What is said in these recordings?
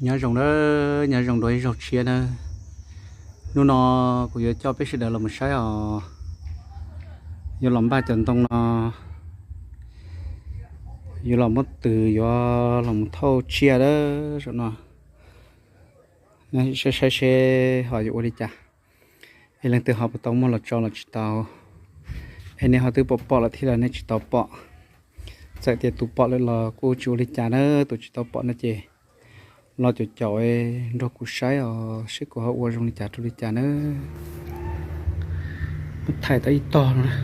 Nyob zoo nawb, nyob zoo dua ib zaug tshiab nawb. Hnub no kuv yuav coj peb sawv daws los mus saib os. Yuav los npaj cov ntoo no, yuav los muab tws, yuav los mus thauj tsiaj dawb zaum no. Saib saib seb ho yuav ua li cas, es leej twg ho puas tau muaj los tso los tsis tau, es nej ho twb pom pom lawm thiab los nej tsis tau pom. Txawm tias tus pom lawm los kuj tsis ua li cas na, tus tsis tau pom no ces los caum caum nrog kuv saib os, seb kuv ho ua zoo li cas rau li cas na. Muab thaij tau ib tog no na.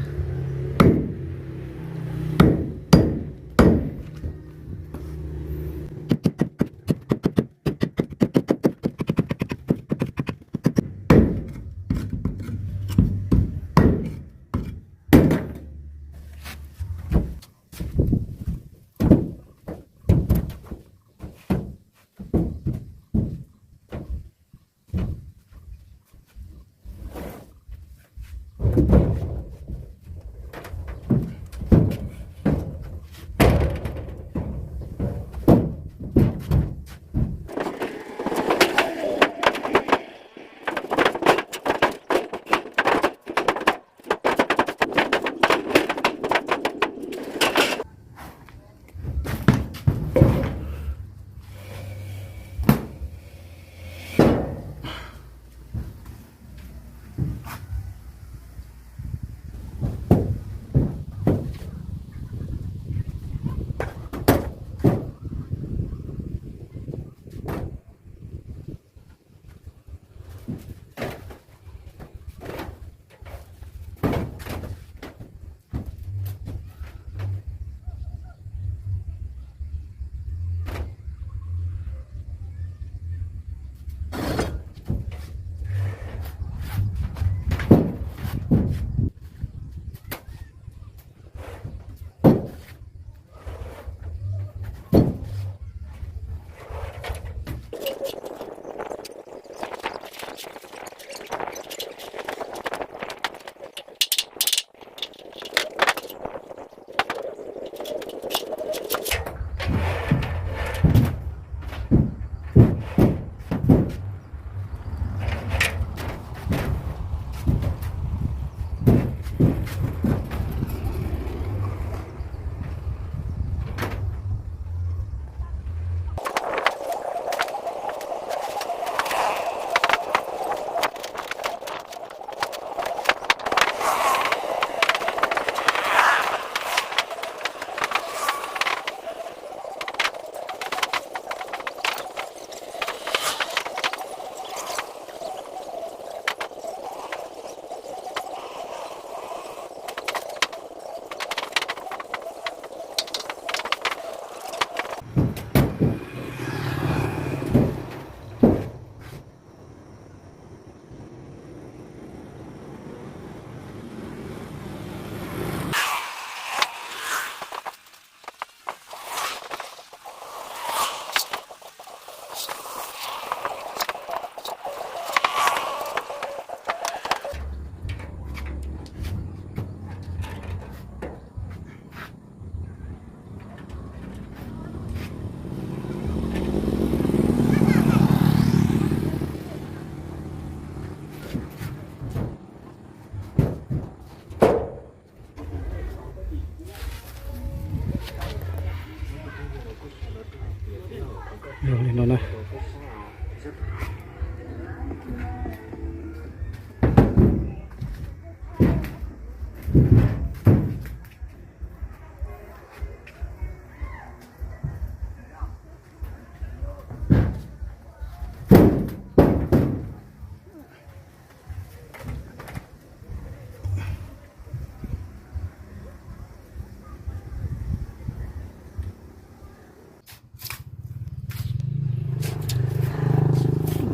Li no na.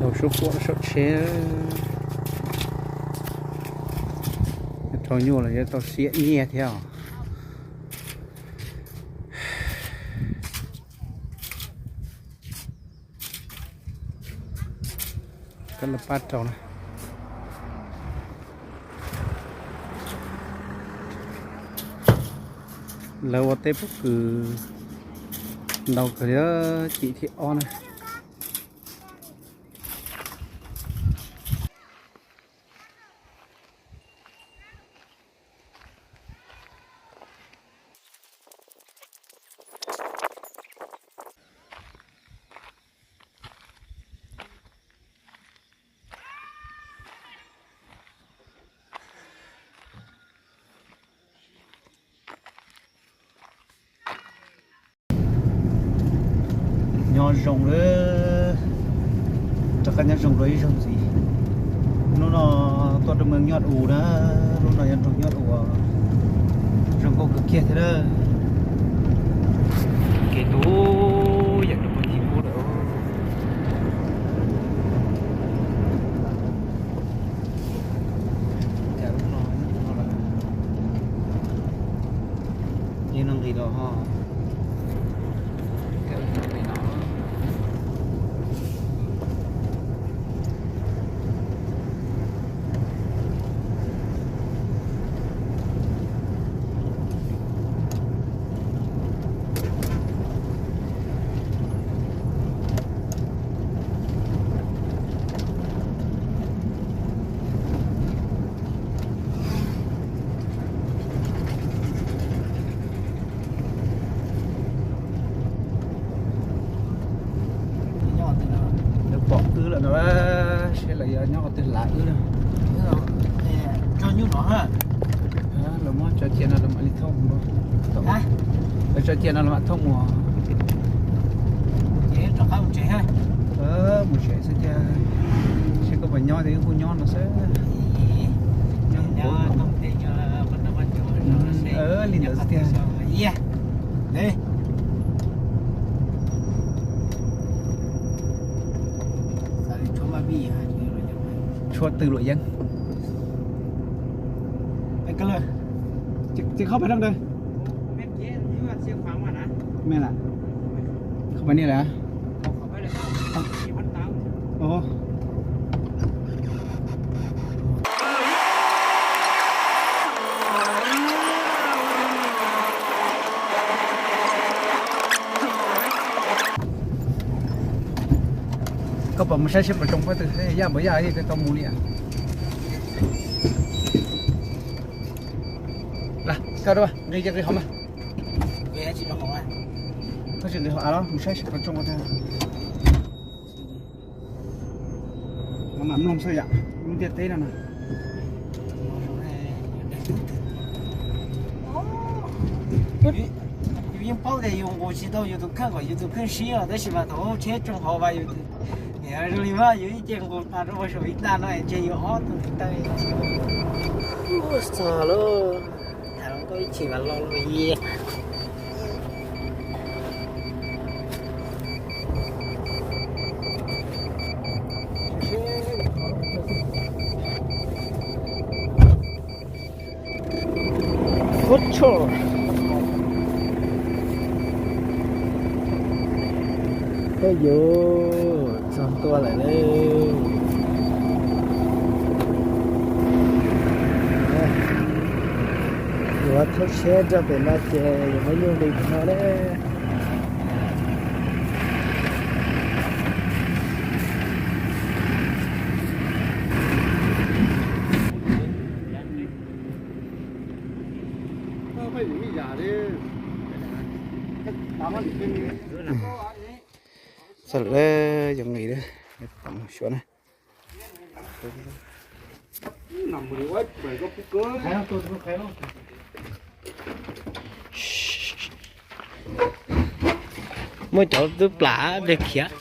Daus suab puam saum tsheb, rau nyuaj los yuav tau siab nyiaj thiab os. Koj lawv pab rau na. Lawv ua teb pob kws ntau kawg li, cim thib ob na. Zoo lawm, rov qab nyob zoo rau ib zaug ntxiv. Hnub no tuaj rau Moos Nyoj Us na, hnub no yuav nrog Nyoj Us, zoo nkauj kawg kiag thiab na. Kev tu yam rau pem thib pub lawm. Yeej no nqis los ho. Lawv pom wb lawm no, seb lawv yuav nyob qhov twg lav wb na. Tso nyuj no ha. Lawv muab tso cia no lawv mam li thauj mus. Lawv tso cia no lawv mam thauj mus. Ces rov qab mus tsev ha. Mus tsev xwb thiab. Seb koj puas nyob ces wb kuj nyob no xwb. Nyob li ntawd xwb tiag. Tshuav tw luam yeeb. Txiv qhov peb rau ntawd. Me la, qhov peb niaj la. Koj puas mus saib seb puas tsoo pob tw, yaj npaum yaj yeej tau mus li. Los, koj rau nqis nqis hauv mas. Koj tsis nqis hauv av los mus saib seb puas tsoo tag. Mam mloog xwb yom, lub ntiaj teb no na. Yus yeej paub tias yus nqus tsis tau yus tus kheej kom yus tus kheej sib os, tab sis mas thaum tsheb tsoo hauv mas yus, zoo li mas yus ib ce nqus tas rau saum ib nta no es ntshe yus ob tug taw. Ua txog lawm, tham hluas nkauj ib chim mas lo lawm. Ub tshua. Ub yuv, txog ntua lawm lauj. Yuav thauj tsheb rau pem no ces yuav muab nyuj nqis no na. Txog lawm, yuav nqis lawm, pom suav na. Muaj cov twb plam dej khiav.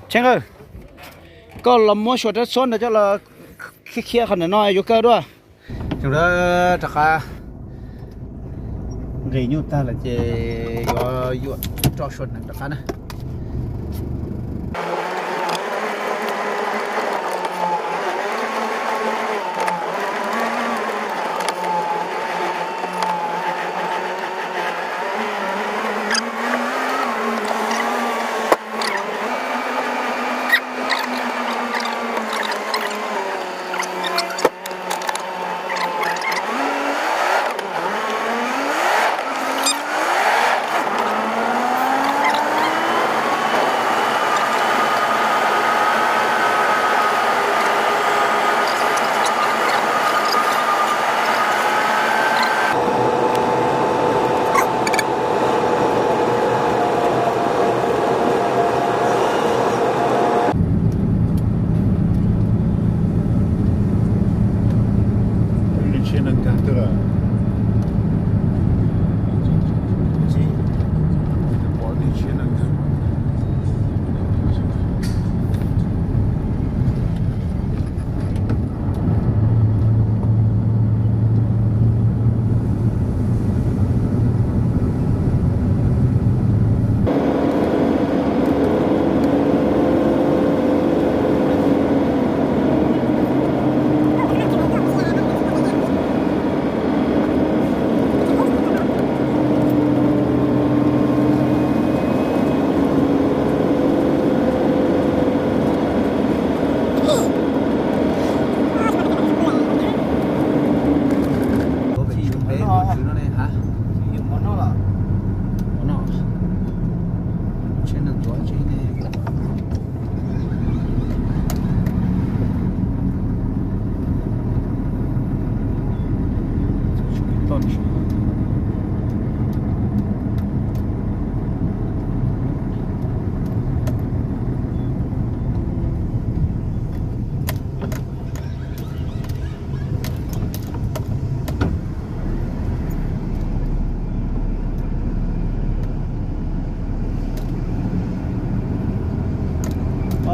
Tsheej, koj los muab suav rab txhuab ntawd coj los khiav khiav qhov ntawm no yuav kawg dua. Rov qab nqis nyuj tag lawm ces yuav yuam roj suav hneev rov qab na.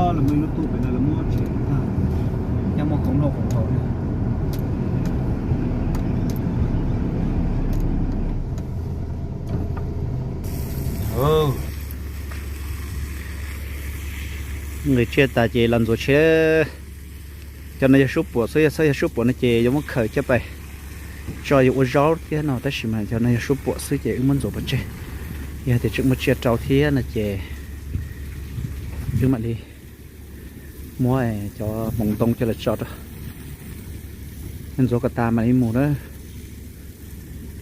Lawv muaj ib lub tuaj pem no lawv muab tsev tag, nyob muaj khoom noj khoom haus na. Nqis tsiaj tas ces los ntxuav tsheb. Cov no yog suab puam xwb, yog txhob yog suab puam no ces yuav muab khaws coj pais tso yuav ua zaub thiab no, tab sis mas cov no yog suab puam xwb ces wb muab ntxuav pov tseg. Yog tias tseem muaj tsiaj rau thiab no ces wb mam li muab cov hmoov ntoo coj los tso rau, ntxuav kom tas mam li mus na.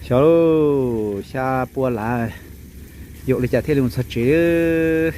Xyov xya pua lav, yuav ua li cas thiaj li mus txog tsev.